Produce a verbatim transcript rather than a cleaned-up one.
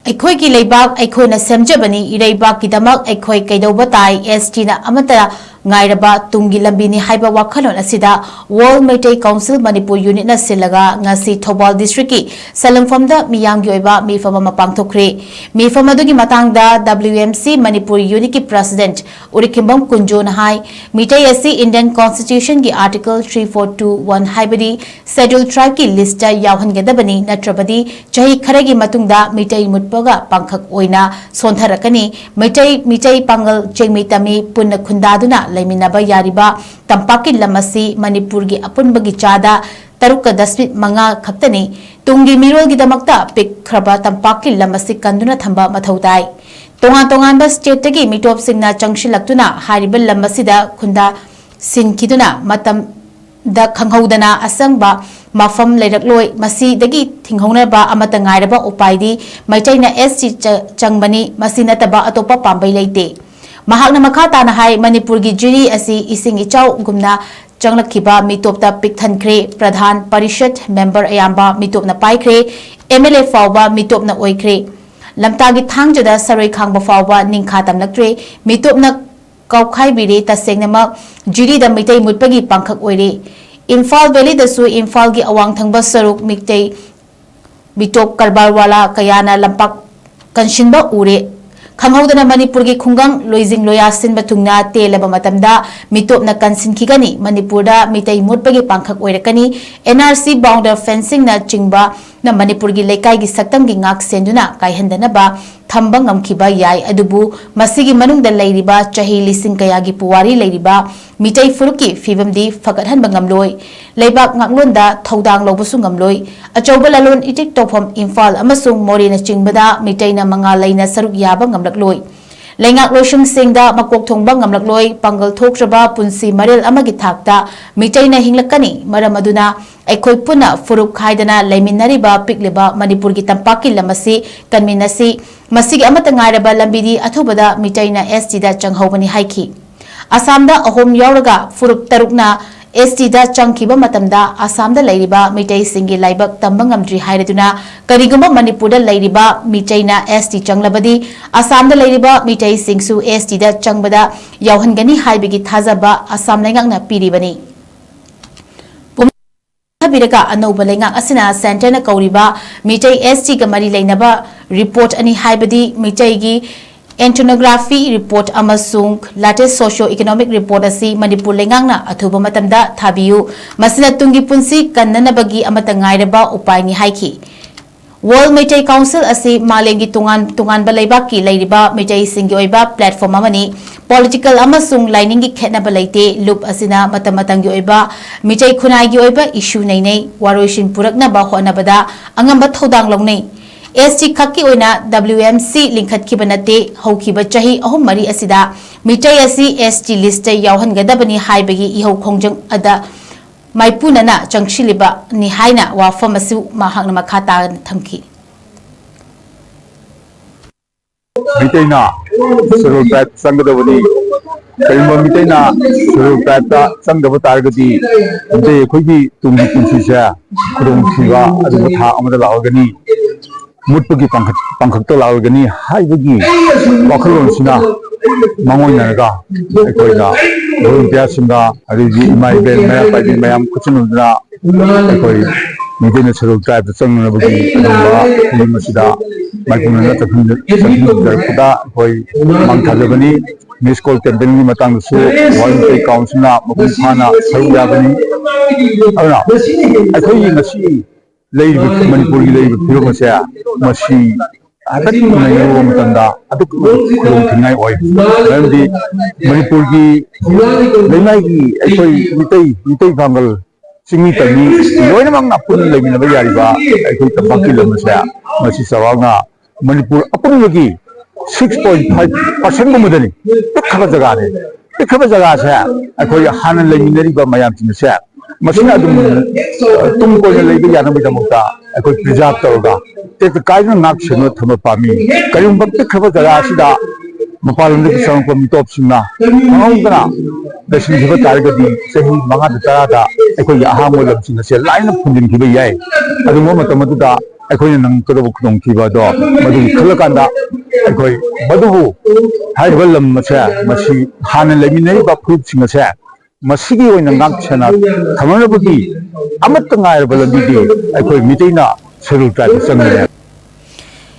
ꯑꯩꯈꯣꯏꯒꯤ ꯂꯩꯕꯥꯛ ꯑꯩꯈꯣꯏꯅ ꯁꯦꯝꯖꯕꯅꯤ, ꯏꯔꯩꯕꯥꯛꯀꯤꯗꯃꯛ ꯑꯩꯈꯣꯏ ꯀꯩꯗꯧꯕ ꯇꯥꯏ, ꯑꯦꯁ ꯇꯤꯅ ꯑꯃꯠꯇ ꯉꯥꯏꯔꯕ ꯇꯨꯡꯒꯤ ꯂꯝꯕꯤꯅꯤ ꯍꯥꯏꯕ ꯋꯥꯈꯜꯂꯣꯟ ꯑꯁꯤꯗ World Meitei Council Manipur Unitꯅ ꯁꯤꯜꯂꯒ ꯉꯁꯤ ꯊꯧꯕꯥꯜ districtꯀꯤ ꯁꯂꯨꯡꯐꯝꯗ ꯃꯤꯌꯥꯝꯒꯤ ꯑꯣꯏꯕ ꯃꯤꯐꯝ ꯑꯃ ꯄꯥꯡꯊꯣꯛꯈ꯭ꯔꯦ꯫ ꯃꯤꯐꯝ ꯑꯗꯨꯒꯤ ꯃꯇꯥꯡꯗ W M C Manipur Unitꯀꯤ President ꯎꯔꯤꯈꯤꯝꯕꯝ ꯀꯨꯟꯖꯣꯅ ꯍꯥꯏ, ꯃꯤꯇꯩ ꯑꯁꯤ Indian Constitutionꯒꯤ Article three four two one ꯍꯥꯏꯕꯗꯤ Scheduled Tribeꯀꯤ listꯇ ꯌꯥꯎꯍꯟꯒꯗꯕꯅꯤ, ꯅꯠꯇ꯭ꯔꯕꯗꯤ ꯆꯍꯤ ꯈꯔꯒꯤ ꯃꯇꯨꯡꯗ ꯃꯤꯇꯩ ꯃꯨꯠꯄꯒ ꯄꯥꯡꯈꯛ ꯑꯣꯏꯅ ꯁꯣꯟꯊꯔꯛꯀꯅꯤ꯫ ꯃꯩꯇꯩ, ꯃꯤꯇꯩ ꯄꯥꯡꯒꯜ ꯆꯤꯡꯃꯤ ꯇꯝꯃꯤ ꯄꯨꯟꯅ ꯈꯨꯟꯗꯥꯗꯨꯅ ꯂꯩꯃꯤꯟꯅꯕ ꯌꯥꯔꯤꯕ ꯇꯝꯄꯥꯛꯀꯤ ꯂꯝ ꯑꯁꯤ ꯃꯅꯤꯄꯨꯔꯒꯤ ꯑꯄꯨꯟꯕꯒꯤ ꯆꯥꯗ ꯇꯔꯨꯛꯀ ꯗꯁꯃꯤꯛ ꯃꯉꯥ ꯈꯛꯇꯅꯤ꯫ ꯇꯨꯡꯒꯤ ꯃꯤꯔꯣꯜꯒꯤꯗꯃꯛꯇ ꯄꯤꯛꯈ꯭ꯔꯕ ꯇꯝꯄꯥꯛꯀꯤ ꯂꯝ ꯑꯁꯤ ꯀꯟꯗꯨꯅ ꯊꯝꯕ ꯃꯊꯧ ꯇꯥꯏ꯫ ꯇꯣꯉꯥꯟ ꯇꯣꯉꯥꯟꯕ stateꯇꯒꯤ ꯃꯤꯇꯣꯞꯁꯤꯡꯅ ꯆꯪꯁꯤꯜꯂꯛꯇꯨꯅ ꯍꯥꯏꯔꯤꯕ ꯂꯝ ꯑꯁꯤꯗ ꯈꯨꯟꯗꯥ ꯁꯤꯟꯈꯤꯗꯨꯅ ꯃꯇꯝ ꯗ ꯈꯪꯍꯧꯗꯅ ꯑꯁꯪꯕ ꯃꯐꯝ ꯂꯩꯔꯛꯂꯣꯏ꯫ ꯃꯁꯤꯗꯒꯤ ꯊꯤꯡꯍꯧꯅꯕ ꯑꯃꯠꯇ ꯉꯥꯏꯔꯕ ꯎꯄꯥꯏꯗꯤ ꯃꯩꯇꯩꯅ ꯑꯦꯁ ꯇꯤ ꯆ-, ꯆꯪꯕꯅꯤ꯫ ꯃꯁꯤ ꯅꯠꯇꯕ ꯑꯇꯣꯞꯄ ꯄꯥꯝꯕꯩ ꯂꯩꯇꯦ꯫ ꯃꯍꯥꯛꯅ ꯃꯈꯥ ꯇꯥꯅ ꯍꯥꯏ, ꯃꯅꯤꯄꯨꯔꯒꯤ ꯖꯤꯔꯤ ꯑꯁꯤ ꯏꯁꯤꯡ ꯏꯆꯥꯎꯒꯨꯝꯅ ꯆꯪꯂꯛꯈꯤꯕ ꯃꯤꯇꯣꯞꯇ ꯄꯤꯛ ꯊꯟꯈ꯭ꯔꯦ꯫ ꯄ꯭ꯔꯙꯥꯟ ꯄꯔꯤꯁꯠ member ꯑꯌꯥꯝꯕ ꯃꯤꯇꯣꯞꯅ ꯄꯥꯏꯈ꯭ꯔꯦ꯫ ꯑꯦꯝ ꯑꯦꯜ ꯑꯦ ꯐꯥꯎꯕ ꯃꯤꯇꯣꯞꯅ ꯑꯣꯏꯈ꯭ꯔꯦ꯫ ꯂꯝꯇꯥꯒꯤ ꯊꯥꯡꯖꯗ ꯁꯔꯣꯏ ꯈꯥꯡꯕ ꯐꯥꯎꯕ ꯅꯤꯡꯈꯥ ꯇꯝꯂꯛꯇ꯭ꯔꯦ꯫ ꯃꯤꯇꯣꯞꯅ ꯀꯥꯎꯈꯥꯏꯕꯤꯔꯦ꯫ ꯇꯁꯦꯡꯅꯃꯛ ꯖꯤꯔꯤꯗ ꯃꯤꯇꯩ ꯃꯨꯠꯄꯒꯤ ꯄꯥꯡꯈꯛ ꯑꯣꯏꯔꯦ꯫ ꯏꯝꯐꯥꯜ ꯚꯦꯂꯤꯗꯁꯨ ꯏꯝꯐꯥꯜꯒꯤ ꯑꯋꯥꯡ ꯊꯪꯕ ꯁꯔꯨꯛ ꯃꯤꯇꯩ ꯃꯤꯇꯣꯞ ꯀꯔꯕꯥꯔꯋꯥꯂꯥ ꯀꯌꯥꯅ ꯂꯝꯄꯥꯛ ꯀꯟꯁꯤꯟꯕ ꯎꯔꯦ꯫ ꯈꯪꯍꯧꯗꯅ ꯃꯅꯤꯄꯨꯔꯒꯤ ꯈꯨꯡꯒꯪ ꯂꯣꯏꯖꯤꯡ ꯂꯣꯌꯥ ꯁꯤꯟꯕ ꯊꯨꯡꯅ ꯇꯦꯜꯂꯕ ꯃꯇꯝꯗ ꯃꯤꯇꯣꯞꯅ ꯀꯟꯁꯤꯟꯈꯤꯒꯅꯤ꯫ ꯃꯅꯤꯄꯨꯔꯗ ꯃꯤꯇꯩ ꯃꯨꯠꯄꯒꯤ ꯄꯥꯡꯈꯛ ꯑꯣꯏꯔꯛꯀꯅꯤ꯫ N R C boundary fencingꯅ ꯆꯤꯡꯕ ꯅ ꯃꯅꯤꯄꯨꯔꯒꯤ ꯂꯩꯀꯥꯏꯒꯤ ꯁꯛꯇꯝꯒꯤ ꯉꯥꯛ ꯁꯦꯟꯗꯨꯅ ꯀꯥꯏꯍꯟꯗꯅꯕ ꯊꯝꯕ ꯉꯝꯈꯤꯕ ꯌꯥꯏ, ꯑꯗꯨꯕꯨ ꯃꯁꯤꯒꯤ ꯃꯅꯨꯡꯗ ꯂꯩꯔꯤꯕ ꯆꯍꯤ ꯂꯤꯁꯤꯡ ꯀꯌꯥꯒꯤ ꯄꯨꯋꯥꯔꯤ ꯂꯩꯔꯤꯕ ꯃꯤꯇꯩ ꯐꯨꯔꯨꯞꯀꯤ ꯐꯤꯕꯝꯗꯤ ꯐꯒꯠꯍꯟꯕ ꯉꯝꯂꯣꯏ꯫ ꯂꯩꯕꯥꯛ ꯉꯥꯛꯂꯣꯟꯗ ꯊꯧꯗꯥꯡ ꯂꯧꯕꯁꯨ ꯉꯝꯂꯣꯏ꯫ ꯑꯆꯧꯕ ꯂꯂꯣꯟ ꯏꯇꯤꯛ ꯇꯧꯐꯝ ꯏꯝꯐꯥꯜ ꯑꯃꯁꯨꯡ ꯃꯣꯔꯦꯅꯆꯤꯡꯕꯗ ꯃꯤꯇꯩꯅ ꯃꯉꯥꯜ ꯂꯩꯅ ꯁꯔꯨꯛ ꯌꯥꯕ ꯉꯝꯂꯛꯂꯣꯏ꯫ ꯂꯩꯉꯥꯛ ꯂꯣꯏꯁꯪꯁꯤꯡꯗ ꯃꯀꯣꯛ ꯊꯣꯡꯕ ꯉꯝꯂꯛꯂꯣꯏ꯫ ꯄꯥꯡꯒꯜ ꯊꯣꯛꯇ꯭ꯔꯕ ꯄꯨꯟꯁꯤ ꯃꯔꯦꯜ ꯑꯃꯒꯤ ꯊꯥꯛꯇ ꯃꯤꯇꯩꯅ ꯍꯤꯡꯂꯛꯀꯅꯤ꯫ ꯃꯔꯝ ꯑꯗꯨꯅ ꯑꯩꯈꯣꯏ ꯄꯨꯟꯅ ꯐꯨꯔꯨꯞ ꯈꯥꯏꯗꯅ ꯂꯩꯃꯤꯟꯅꯔꯤꯕ ꯄꯤꯛꯂꯤꯕ ꯃꯅꯤꯄꯨꯔꯒꯤ ꯇꯝꯄꯥꯛꯀꯤ ꯂꯝ ꯑꯁꯤ ꯀꯟꯃꯤꯟꯅꯁꯤ꯫ ꯃꯁꯤꯒꯤ ꯑꯃꯠꯇ ꯉꯥꯏꯔꯕ ꯂꯝꯕꯤꯗꯤ ꯑꯊꯨꯕꯗ ꯃꯤꯇꯩꯅ ꯑꯦꯁ ꯇꯤꯗ ꯆꯪꯍꯧꯕꯅꯤ ꯍꯥꯏꯈꯤ꯫ ꯑꯁꯥꯝꯗ ꯑꯍꯨꯝ ꯌꯥꯎꯔꯒ ꯐꯨꯔꯨꯞ ꯇꯔꯨꯛꯅ ꯑꯦꯁ ꯇꯤꯗ ꯆꯪꯈꯤꯕ ꯃꯇꯝꯗ ꯑꯁꯥꯝꯗ ꯂꯩꯔꯤꯕ ꯃꯤꯇꯩꯁꯤꯡꯒꯤ ꯂꯥꯏꯕꯛ ꯇꯝꯕ ꯉꯝꯗ꯭ꯔꯤ ꯍꯥꯏꯔꯗꯨꯅ, ꯀꯔꯤꯒꯨꯝꯕ ꯃꯅꯤꯄꯨꯔꯗ ꯂꯩꯔꯤꯕ ꯃꯤꯇꯩꯅ ꯑꯦꯁ ꯇꯤ ꯆꯪꯂꯕꯗꯤ, ꯑꯁꯥꯝꯗ ꯂꯩꯔꯤꯕ ꯃꯤꯇꯩꯁꯤꯡꯁꯨ ꯑꯦꯁ ꯇꯤꯗ ꯆꯪꯕꯗ ꯌꯥꯎꯍꯟꯒꯅꯤ ꯍꯥꯏꯕꯒꯤ ꯊꯥꯖꯕ ꯑꯁꯥꯝ ꯂꯩꯉꯥꯛꯅ ꯄꯤꯔꯤꯕꯅꯤ꯫ ꯊꯥꯕꯤꯔꯒ ꯑꯅꯧꯕ ꯂꯩꯉꯥꯛ ꯑꯁꯤꯅ ꯁꯦꯟꯇꯔꯅ ꯀꯧꯔꯤꯕ ꯃꯤꯇꯩ ꯑꯦꯁ ꯇꯤꯒ ꯃꯔꯤ ꯂꯩꯅꯕ ꯔꯤꯄꯣꯔꯠ ꯑꯅꯤ, ꯍꯥꯏꯕꯗꯤ ꯃꯤꯇꯩꯒꯤ ethnography report ꯑꯃꯁꯨꯡ latest socio economic report ꯑꯁꯤ ꯃꯅꯤꯄꯨꯔ ꯂꯩꯉꯥꯛꯅ ꯑꯊꯨꯕ ꯃꯇꯝꯗ ꯊꯥꯕꯤꯌꯨ꯫ ꯃꯁꯤꯅ ꯇꯨꯡꯒꯤ ꯄꯨꯟꯁꯤ ꯀꯟꯅꯅꯕꯒꯤ ꯑꯃꯠꯇ ꯉꯥꯏꯔꯕ ꯎꯄꯥꯏꯅꯤ ꯍꯥꯏꯈꯤ꯫ World Meitei Council ꯑꯁꯤ ꯃꯥꯂꯦꯝꯒꯤ ꯇꯣꯉꯥꯟ ꯇꯣꯉꯥꯟꯕ ꯂꯩꯕꯥꯛꯀꯤ ꯂꯩꯔꯤꯕ ꯃꯤꯇꯩꯁꯤꯡꯒꯤ ꯑꯣꯏꯕ platform ꯑꯃꯅꯤ꯫ Political ꯑꯃꯁꯨꯡ ꯂꯥꯏꯅꯤꯡꯒꯤ ꯈꯦꯠꯅꯕ ꯂꯩꯇꯦ꯫ ꯂꯨꯞ ꯑꯁꯤꯅ ꯃꯇꯝ ꯃꯇꯝꯒꯤ ꯑꯣꯏꯕ ꯃꯤꯇꯩ ꯈꯨꯟꯅꯥꯏꯒꯤ ꯑꯣꯏꯕ issue ꯅꯩꯅꯩ, ꯋꯥꯔꯣꯏꯁꯤꯟ ꯄꯨꯔꯛꯅꯕ ꯍꯣꯠꯅꯕꯗ ꯑꯉꯝꯕ ꯊꯧꯗꯥꯡ ꯂꯧꯅꯩ꯫ ꯑꯦꯁ ꯇꯤ ꯈꯛꯀꯤ ꯑꯣꯏꯅ W M C ꯂꯤꯡꯈꯠꯈꯤꯕ ꯅꯠꯇꯦ꯫ ꯍꯧꯈꯤꯕ ꯆꯍꯤ ꯑꯍꯨꯝ ꯃꯔꯤ ꯑꯁꯤꯗ ꯃꯤꯇꯩ ꯑꯁꯤ ꯑꯦꯁ ꯇꯤ list ꯇ ꯌꯥꯎꯍꯟꯒꯗꯕꯅꯤ ꯍꯥꯏꯕꯒꯤ ꯏꯍꯧ ꯈꯣꯡꯖꯪ ꯑꯗ ꯃꯥꯏꯄꯨꯅꯅ ꯆꯪꯁꯤꯜꯂꯤꯕꯅꯤ ꯍꯥꯏꯅ ꯋꯥꯐꯝ ꯑꯁꯤ ꯃꯍꯥꯛꯅ ꯃꯈꯥ ꯇꯥꯅ ꯊꯝꯈꯤ꯫ ꯃꯤꯇꯩꯅ Scheduled Tribe ꯆꯪꯒꯗꯕꯅꯤ꯫ ꯀꯔꯤꯒꯨꯝꯕ ꯃꯤꯇꯩꯅ Scheduled Tribe ꯇ ꯆꯪꯗꯕ ꯇꯥꯔꯒꯗꯤ, ꯃꯤꯇꯩ ꯑꯩꯈꯣꯏꯒꯤ ꯇꯨꯡꯒꯤ ꯄꯨꯟꯁꯤꯁꯦ ꯈꯨꯗꯣꯡꯊꯤꯕ ꯑꯗꯨꯒꯨꯝꯕ ꯊꯥꯛ ꯑꯃꯗ ꯂꯥꯛꯑꯒꯅꯤ, ꯃꯨꯠꯄꯒꯤ ꯄꯥꯡꯈꯛ-, ꯄꯥꯡꯈꯛꯇ ꯂꯥꯛꯑꯒꯅꯤ ꯍꯥꯏꯕꯒꯤ ꯋꯥꯈꯜꯂꯣꯟꯁꯤꯅ ꯃꯥꯡꯑꯣꯏꯅꯔꯒ, ꯑꯩꯈꯣꯏꯅ volunteer ꯁꯤꯡꯒ, ꯑꯗꯒꯤ ꯏꯃꯥ ꯏꯕꯦꯜ ꯃꯩꯔꯥ ꯄꯥꯏꯕꯤ ꯃꯌꯥꯝ ꯈꯨꯠꯁꯤꯟꯅꯗꯨꯅ ꯑꯩꯈꯣꯏ ꯃꯤꯇꯩꯅ Scheduled Tribe ꯇ ꯆꯪꯅꯅꯕꯒꯤ ꯑꯗꯨꯒꯨꯝꯕ ꯐꯤꯂꯝ ꯑꯁꯤꯗ ꯃꯥꯏꯄꯨꯅꯅ ꯆꯠꯈꯤꯟ-, ꯆꯠꯈꯤꯟꯖꯔꯛꯄꯗ ꯑꯩꯈꯣꯏ ꯃꯥꯡ ꯊꯥꯖꯕꯅꯤ꯫ Missed Call Campaign ꯒꯤ ꯃꯇꯥꯡꯗꯁꯨ World Meitei Council ꯅ ꯃꯄꯨꯡ ꯐꯥꯅ ꯁꯔꯨꯛ ꯌꯥꯕꯅꯤ꯫ ꯑꯗꯨꯅ ꯑꯩꯈꯣꯏꯒꯤ ꯉꯁꯤ ꯂꯩꯔꯤꯕ, ꯃꯅꯤꯄꯨꯔꯒꯤ ꯂꯩꯔꯤꯕ ꯐꯤꯕꯝ ꯑꯁꯦ, ꯃꯁꯤ ꯍꯥꯏꯐꯦꯠ ꯅꯩꯅꯔꯨꯕ ꯃꯇꯝꯗ ꯑꯗꯨꯛꯀꯤ ꯃꯇꯤꯛ ꯈꯨꯗꯣꯡ ꯊꯤꯅꯤꯡꯉꯥꯏ ꯑꯣꯏ꯫ ꯃꯔꯝꯗꯤ ꯃꯅꯤꯄꯨꯔꯒꯤ ꯂꯩꯃꯥꯏꯒꯤ ꯑꯩꯈꯣꯏ ꯃꯤꯇꯩ, ꯃꯤꯇꯩ ꯄꯥꯡꯒꯜ, ꯆꯤꯡꯃꯤ ꯇꯝꯃꯤ ꯂꯣꯏꯅꯃꯛꯅ ꯄꯨꯟꯅ ꯂꯩꯃꯤꯟꯅꯕ ꯌꯥꯔꯤꯕ ꯑꯩꯈꯣꯏ ꯇꯝꯄꯥꯛꯀꯤ ꯂꯝ ꯑꯁꯦ, ꯃꯁꯤ ꯆꯥꯎꯔꯥꯛꯅ ꯃꯅꯤꯄꯨꯔ ꯑꯄꯨꯟꯕꯒꯤ six point five percent ꯒꯨꯝꯕꯗꯅꯤ꯫ ꯄꯤꯛꯈ꯭ꯔꯕ ꯖꯒꯥꯅꯤ꯫ ꯄꯤꯛꯈ꯭ꯔꯕ ꯖꯒꯥꯁꯦ ꯑꯩꯈꯣꯏ ꯍꯥꯟꯅ ꯂꯩꯃꯤꯟꯅꯔꯤꯕ ꯃꯌꯥꯝꯁꯤꯡ ꯑꯁꯦ ꯃꯁꯤꯅ ꯑꯗꯨꯝ, ꯑ, ꯇꯨꯡ ꯀꯣꯏꯅ ꯂꯩꯕ ꯌꯥꯅꯕꯒꯤꯗꯃꯛꯇ ꯑꯩꯈꯣꯏ preserve ꯇꯧꯔꯒ ꯇꯦꯛꯇ ꯀꯥꯏꯗꯅ ꯉꯥꯛ ꯁꯦꯟꯗꯨꯅ ꯊꯝꯕ ꯄꯥꯝꯃꯤ꯫ ꯀꯔꯤꯒꯨꯝꯕ ꯄꯤꯛꯈ꯭ꯔꯕ ꯖꯒꯥ ꯑꯁꯤꯗ ꯃꯄꯥꯟ ꯂꯝꯗꯒꯤ ꯆꯪꯂꯛꯄ ꯃꯤꯇꯣꯞꯁꯤꯡꯅ ꯈꯪꯍꯧꯗꯅ ꯂꯩꯁꯤꯟꯈꯤꯕ ꯇꯥꯔꯒꯗꯤ ꯆꯍꯤ ꯃꯉꯥꯗ ꯇꯔꯥꯗ ꯑꯩꯈꯣꯏꯒꯤ ꯑꯍꯥꯡꯕ ꯂꯝꯁꯤꯡ ꯑꯁꯦ ꯂꯥꯏꯅ ꯐꯨꯟꯖꯤꯟꯈꯤꯕ ꯌꯥꯏ꯫ ꯑꯗꯨꯒꯨꯝꯕ ꯃꯇꯝ ꯑꯗꯨꯗ ꯑꯩꯈꯣꯏꯅ ꯅꯪꯒꯗꯕ ꯈꯨꯗꯣꯡꯊꯤꯕ ꯑꯗꯣ ꯃꯗꯨꯒꯤ ꯈꯜꯂꯀꯥꯟꯗ ꯑꯩꯈꯣꯏ ꯃꯗꯨꯕꯨ ꯍꯥꯏꯔꯤꯕ ꯂꯝ ꯑꯁꯦ ꯃꯁꯤ ꯍꯥꯟꯅ ꯂꯩꯃꯤꯟꯅꯔꯤꯕ ꯐꯨꯔꯨꯞꯁꯤꯡ ꯑꯁꯦ ꯃꯁꯤꯒꯤ ꯑꯣꯏꯅ ꯉꯥꯛ ꯁꯦꯟꯅ ꯊꯝꯅꯅꯕꯒꯤ ꯑꯃꯠꯇ ꯉꯥꯏꯔꯕ ꯂꯝꯕꯤꯗꯤ ꯑꯩꯈꯣꯏ ꯃꯤꯇꯩꯅ ꯁꯦꯗꯨꯜ ꯇ꯭ꯔꯥꯏꯕꯇ ꯆꯪꯕꯅꯦ꯫